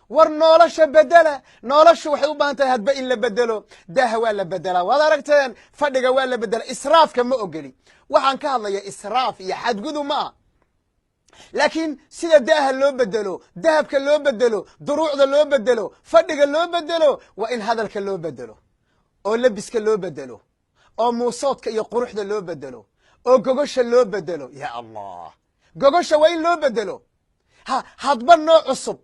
War nolosha bedela. Noloshu waxay u baahan tahay hadba in la bedelo. Daaha waa la bedelaa, waad aragteen. Fadhiga waa la bedela. Israafka ma ogeli. Waxaan ka hadlaya israaf iyo xadgudub ma ah, laakiin sida daaha loo bedelo, dahabka loo bedelo, duruucda loo bedelo, fadhiga loo bedelo, waa in hadalka loo bedelo, oo lebiska loo bedelo, oo muusoodka iyo quruxda loo bedelo, oo gogosha loo bedelo. Ya Allah, gogosha waa in loo bedelo. Ha hadba nooc cusub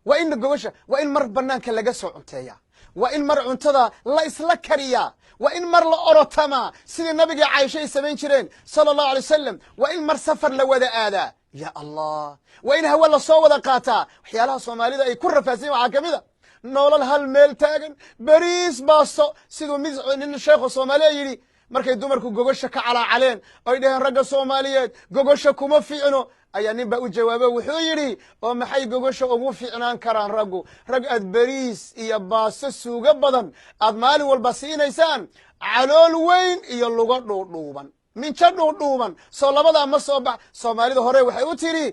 waa in gogosha, waa in mar banaanka laga soo cunteeya, waa in mar cuntada la isla kariyaa, waa in mar la orotamaa sidii nabiga Caaisha ay samayn jireen, sala Allahu alay wasalam, waa in mar safar la wada aadaa. Ya Allah, waa in hawe lasoo wada qaataa. Waxyaalaha Soomaalida ay ku rafaadsan waxaa ka mid a nolol hal meel taagan, beriis, baasto. Siduu mid nin sheekhu Soomaaliya yidhi markay dumarku gogosha ka calaacaleen, oy dhaheen ragga Soomaaliyeed gogosha kuma fiicno, ayaa nin baa u jawaabo, wuxuu yidhi: "Oo maxay gogosha ugu fiicnaan karaan raggu? Rag aad beriis iyo baasto suugo badan aad maalin walba siinaysaan, calool weyn iyo lugo dhuudhuuban, minjo dhuudhuuban, soo labadaa ma soo bax?" Soomaalida hore waxay u tidhi: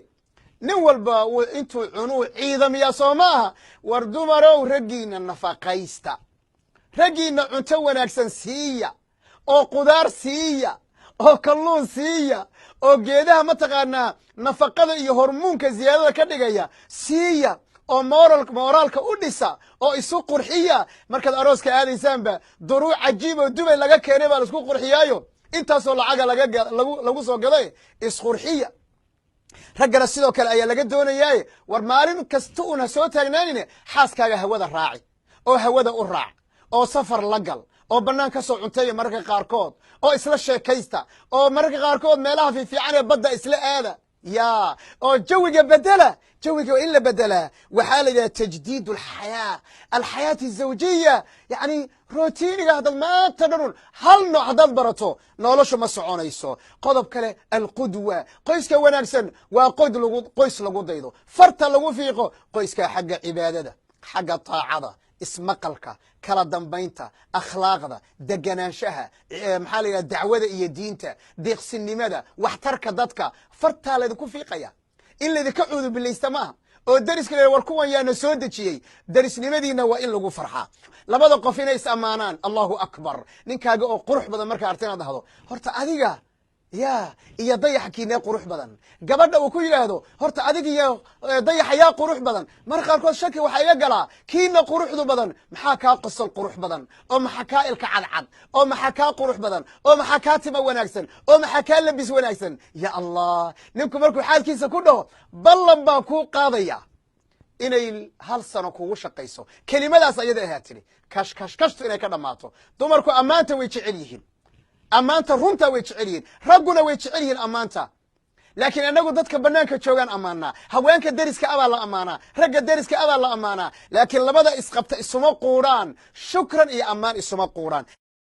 "Nin walba intuu cunuu ciidamiyaa." Soo ma aha? War dumarow, raggiina nafaqaysta, raggiina cunto wanaagsan siiya, oo qudaar siiya, oo kalluun siiya, oo geedaha mataqaanaa nafaqada iyo hormuunka ziyaadada ka dhigaya siiya, oo mooraalka u dhisa, oo isu qurxiya. Markaad arooska aadaysaanba duruuc cajiib oo Dubay laga keenay baa laisku qurxiyaayo, intaasoo lacaga lagu soo gaday. Isqurxiya. Raggana sidoo kale ayaa laga doonayaaye, war maalin kasta uun ha soo taagnaanine, xaaskaaga hawada raaci, oo hawada u raac, oo safar la gal, oo bannaan ka soo cunteeya mararka qaarkood, oo isla sheekaysta, oo mararka qaarkood meelaha fiifiican ee badda isla aada ya, oo jawiga bedela. Jawiga waa in la bedelaa. Waxaa la yidhaha تجديد الحياة، الحياة الزوجية. Yani routine-iga haddaad maanta dhanun hal nooc haddaad barato, noloshu ma soconayso. Qodob kale, القدوة. Qoyska wanaagsan waa qoys lagu daydo, farta lagu fiiqo. Qoyska xagga cibaadada, xagga taacada, ismaqalka, kala dambaynta, akhlaaqda, deganaanshaha, maxaa la yidhaha, dacwada iyo diinta, deeqsinimada, waxtarka dadka, fartaa laydinku fiiqaya. In laydinka cuudubilaysta maaha oo deriska la war kuwan yaana soo dejiyey. Derisnimadiina waa in lagu farxaa. Labada qof inay is ammaanaan, Allahu akbar. Ninkaaga oo qurux badan markaa arta inaad dhahdo: "Horta adiga ya iyo dayaxa kiinee qurux badan?" Gabadha uu ku yidhaahdo: "Horta adiga iyo dayaxa yaa qurux badan?" Mar qaarkood shaki waxaa iga galaa kiina quruxdu badan. Maxaa kaa qosol qurux badan, oo maxaa kaa ilka cadcad, oo maxaa kaa qurux badan, oo maxaa kaa tima wanaagsan, oo maxaa kaa labis wanaagsan? Ya Allah, ninku markuu xaalkiisa ku dhaho, ballan baan kuu qaadaya inay hal sano kugu shaqayso kelimadaas ayada ahaa tidhi. Kash kash kashtu inay ka dhammaato. Dumarku ammaanta way jecel yihiin, ammaanta runta way jecel yihiin, ragguna way jecel yihiin ammaanta. Laakiin annagu dadka bannaanka joogaan ammaanaa, haweenka deriska abaa la ammaanaa, ragga deriska abaa la ammaanaa, laakiin labada isqabta isuma quudhaan shukran iyo ammaan, isuma quudhaan.